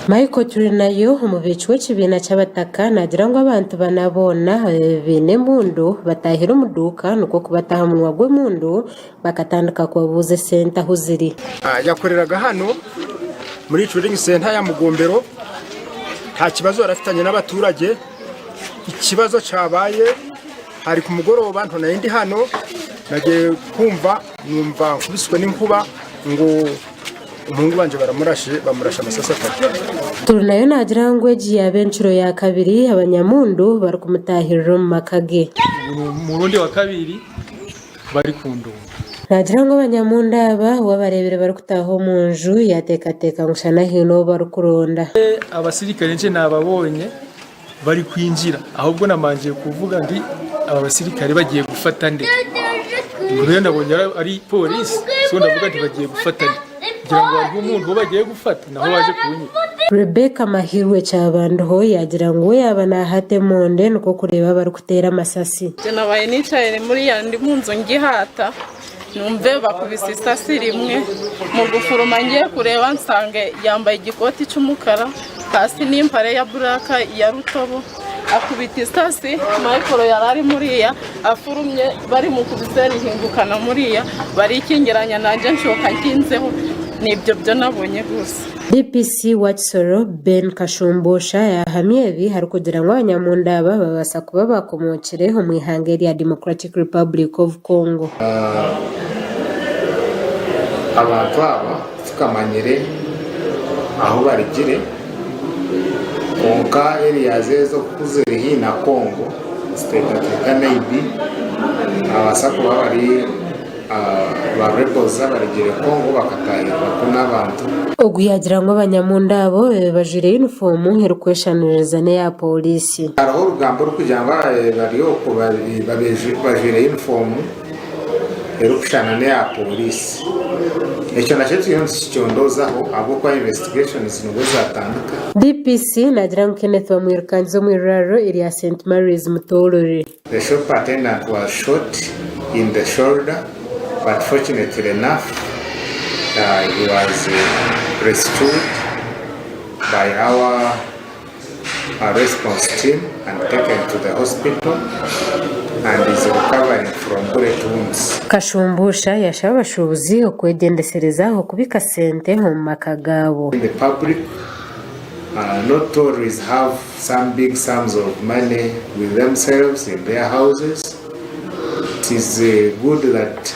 Michael Turinayo, omubiiki w'ekibiina ky'abataka, naagira ngu abantu bana boona baine embundu batahire omu duuka nikwo kubataha omunwa gw'embundu bakatandika kubabuuza esente ahu ziri. Yakoreraga hano muri trading center ya Mugombero, nta kibazo yari afitanye n'abaturage. Ikibazo cyabaye hari ku mugoroba, nto ndi hano, nagiye kumva numva nkubiswe n'inkuba ngo umuhungu wanje baramurashe, bamurashe amasasi atatu. Turinayo naagira ngu egi yaaba enshuro ya kabiri abanyamundu barikumutahirira omu maka ge. Murundi wa kabiri bari kundunda. Naagira ngu abanyamundu aba wabareebire barikutaaha omu nju yateekateeka ngu shana haine ou barikuronda. Abasirikare nje nababonye bari kwinjira, ahubwo namanje kuvuga ndi aba basirikare bagiye gufata nde? Ngo rero nabonye ari polisi, so ndavuga nti bagiye gufata nde? Ngira ngo hariho umuntu wo bagiye gufata, naho baje kunyica. Rebecca Mahirwe Kyabandiho yagira ngu we yaaba naahata emonde nikwo kureeba barikuteera amasasi. Njye nabaye nicaye muri ya ndi mu nzu ngihata, numve bakubise isasi rimwe mu gufuruma, ngiye kureba nsange yambaye igikoti cy'umukara hasi n'impare ya black ya rutobo, akubita isasi. Michael yari ari muriya afurumye, bari mu kubise rihingukana muriya, barikingiranya, nanjye nshoka nkinzeho. Nibyo byo nabonye gusa. DPC wa Kisoro, Ben Kashumbusha, yahamya ebi harikugira ngu abanyamunda aba babaasa kuba bakomokire omu ihanga erya Democratic Republic of Congo. Abantu aba tukamanyire aho barigire, konka areas ezo kuziri haihi na Congo ziteekateeka maybe abaasa kuba bari ba rebels abarigire Congo bakatahirwa n'abantu. Ogu yagira ngu abanyamunda abo bajwire yunifoomu erikweshaniriza n'eya polisi. Hariho orugambo orikugira ngu bari okwo bajwire yunifoomu erikushushana n'eya polisi. Ekyo nakyo turiyo nitukicondoozaho ahabw'okuba investigations nibwo zatandika. DPC nagira ngu Kenneth bamwirukangiza omu irwariro erya St Mary's Mutorore. The shop attendant was shot in the shoulder, but fortunately enough, he was rescued by our response team and taken to the hospital and is recovering from bullet wounds. Kashumbusha yashaba abashuubuzi okwegendesereza okubika sente omu maka gaabo. In the public, not always have some big sums of money with themselves in their houses. It is good that